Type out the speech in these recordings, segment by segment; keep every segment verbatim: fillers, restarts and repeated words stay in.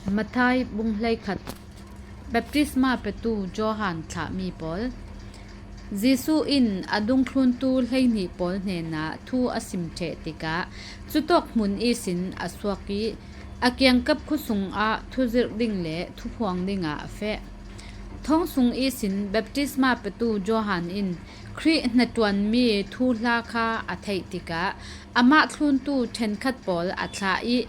Matthai bung hleikhat. Baptisma petu Johan thlahmi pawl. Jesuh in a dungthluntu hleihnih pawl hnenah thu a sim ṭheh tikah, cutawk hmun ihsin a suak ih, a kiangkap khuasung ah thuzirh ding le thuphuang dingah a feh. Thawng sung ihsin baptisma petu Johan in Khrih hnaṭuanmi thuhla kha a theih tikah, amah thluntu ṭhenkhat pawl a thlah ih,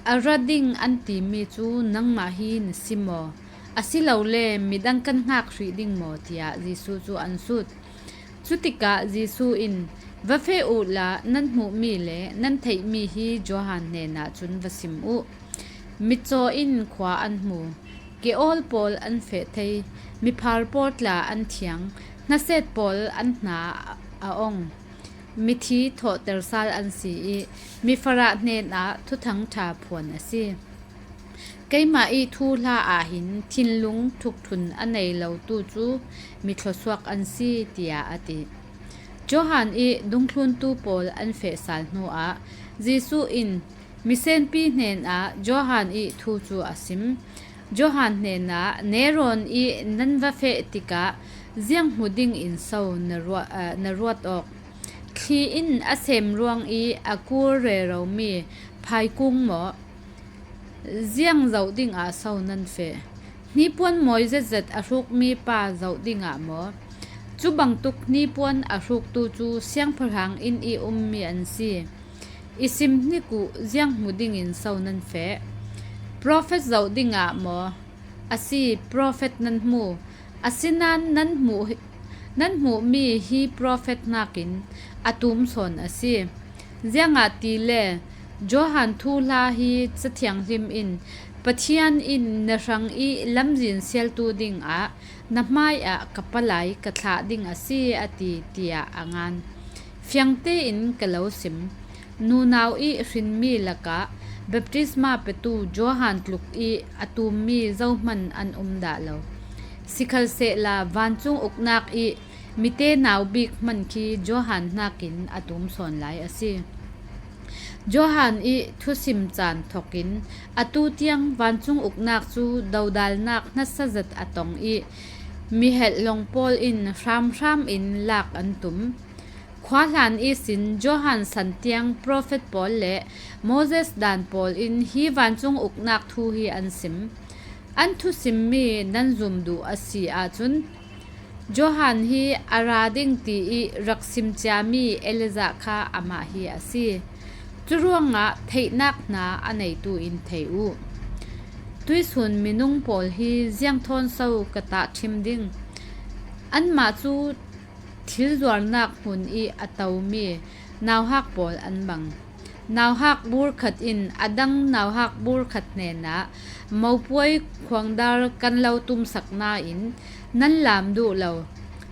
a ra ding an timi cu nangmah hi na si maw? Asilole midang kan hngak hrih ding maw? Tiah Jesuh cu an sut. Cutikah Jesuh in, "Va feh uhla nan hmuhmi le nan theihmi hi Johan hnenah cun va sim uh. Mitcaw in khua an hmu, ke-awl pawl an feh thei, miphar pawl tla an thiang, hnaset pawl an hna a ong, mithi thawhter sal an si ih mifarah hnenah thuthang ṭha phuan a si. Keimah ih thuhla ahhin thinlung thukthun a nei lotu cu mi thluasuak an si," tiah a ti. Johan ih dungthluntu pawl an feh sal hnuah Jesuh in misenpi hnenah Johan ih thu cu a sim. Johan hnenah, "Neron ih nan va feh tikah ziang hmu ding in so na ruat, eh, na ruat awk? Thli in a sem ruang ih a kur reromi phaikung maw? Ziang zoh dingah so nan feh? Hnipuan mawi zetzet a hrukmi pa zoh dingah maw? Cu bangtuk hnipuan a hruktu cu siangpahrang inn ih ummi an si. I sim hnik uh, ziang hmu dingin so nan feh? Profet zoh dingah maw? A si, profet nan hmu. Asinain nan hmuh hi, nan hmuhmi hi profet hnakin a tum sawn a si. Ziangahtile Johan thuhla hi Ca Thianghlim in, 'Pathian in na hrang ih lamzin sialtu dingah na hmaiah ka palai ka thlah ding a si,' a ti," tiah a ngan. "Fiang tein ka lo sim, nunau ih hrinmi lakah baptisma petu Johan tluk ih a tummi zohman an um dah lo. Sikhalsehla vancung uknak ih mite nau bik hman khi Johan hnakin a tum sawn lai a si. Johan ih thusim caan thokin atu tiang vancung uknak cu dodalnak hnasa zet a tong ih mihelh lawng pawl in hramhram in lak an tum. Khuahlan ihsin Johan san tiang profet pawl le Moses daan pawl in hi vancung uknak thu hi an sim. An thusimmi nan zum duh a si ahcun, Johan hi a ra ding ti ih rak sim ciami Elijah kha amah hi a si. Curuangah theihnak hna a neitu in thei uh. Tuihsun minung pawl hi ziang thawn so ka tahṭhim ding? Anmah cu thil zuarnak hmun ih a tomi nauhak pawl an bang. Nauhak bur khat in a dang nauhak bur khat hnenah, 'Mopuai khuangdar kan lo tumsak nain nan lam duh lo,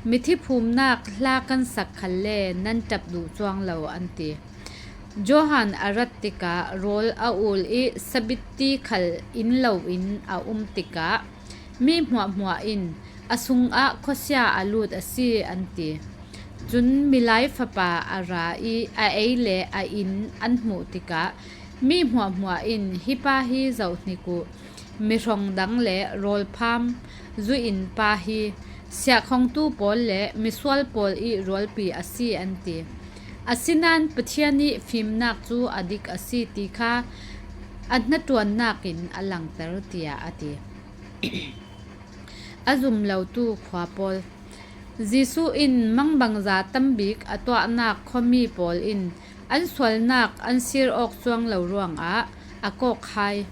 mithi phumnak hla kan sak khalle nan ṭap duh cuang lo,' an ti. Johan a rat tikah rawl a ul ih sabitti khal in loin a um tikah mi hmuahhmuah in, 'A sungah khuasia a lut a si,' an ti. Cun Milai Fapa a ra ih a ei le a inn an hmuh tikah mi hmuahhmuah in, 'Hi pa hi zohhnik uh, mi hrawng dang le rawlpham zuihin pa hi, siahkhongtu pawl le misual pawl ih rualpi a si,' an ti. Asinain Pathian ih fimnak cu a dik a si ti kha a hnaṭuannak in a langter, tiah a ti. A zum lotu khua pawl. Jesuh in mangbangza tambik a tuahnak khuami pawl in an sualnak an sir awk cuang lo ruangah a kawk hai.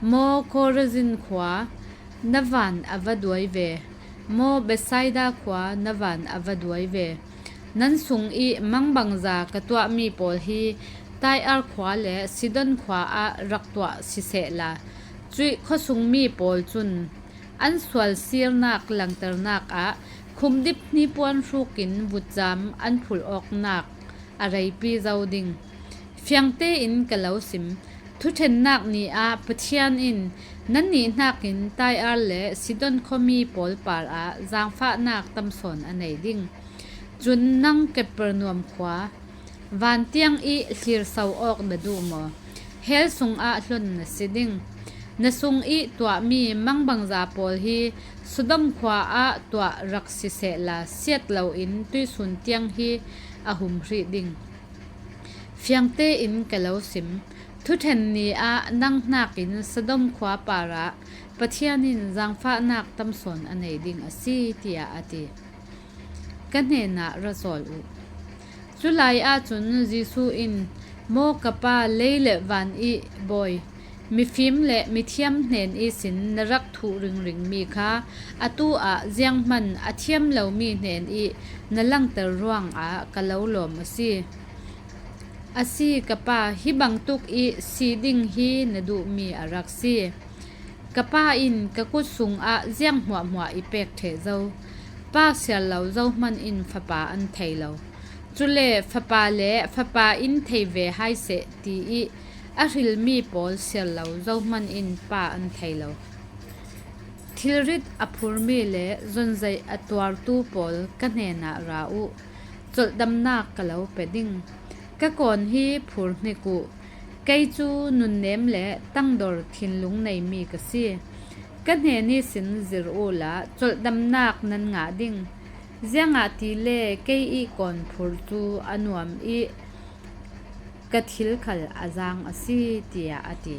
Maw Korazin khua, na van a va duai ve! Maw Bethsaida khua, na van a va duai ve! Nan sung ih mangbangza ka tuahmi pawl hi Tyre khua le Sidon khua ah rak tuah sisehla, cuih khuasungmi pawl cun an sual sirnak langternak ah khumdip hnipuan hrukin vutcam an phulh awknak a reipi zo ding. Fiang tein ka lo sim, thuṭhennak ni ah Pathian in nannih hnakin Tyre le Sidon khuami pawl parah zaangfahnak tam sawn a nei ding. Cun nang Kapernaum khua, van tiang ih hlir so awk na duh maw? Hell sungah hlon na si ding. Na sung i tuahmi mangbangza pawl hi Sodom khua ah tuah rak si sehla, siat loin tuisun tiang hi a hum hrih ding. Fiang tein ka lo sim, thuṭhen ni ah nang hnakin Sodom khua parah Pathian in zaangfahnak tamsawn a nei ding a si, tiah a ti. Ka hnenah ra zawl uh. Culai ahcun Jesuh in, Maw ka Pa, lei le van i Bawi, mifim le mithiam hnen ihsin na rak thuh ringringmi kha atu ah zianghman a thiam lomi hnen i na langter ruangah ka lo lawm a si. A si, ka Pa, hi bangtuk i si ding hi na duhmi a rak si. Ka Pa in ka kut sungah ziang hmuahhmuah i pek ṭheh zo. Pa siar lo zohman in Fapa an thei lo. Cule Fapa le Fapa in thei ve hai seh ti i a hrilmi pawl siar lo zohman in Pa an thei lo. Thilrit a phurmi le zonzeih a tuartu pawl ka hnenah ra uh, colhdamnak ka lo pe ding. Ka kawn hi phur hnik uh. Kei cu nunnem le tangdor thinlung neimi ka si. Ka hnen ihsin zir uhla colhdamnak nan ngah ding. Ziangahtile kei i kawn phur cu a nuam i ka thil khal a zaang a si, tiah a ti.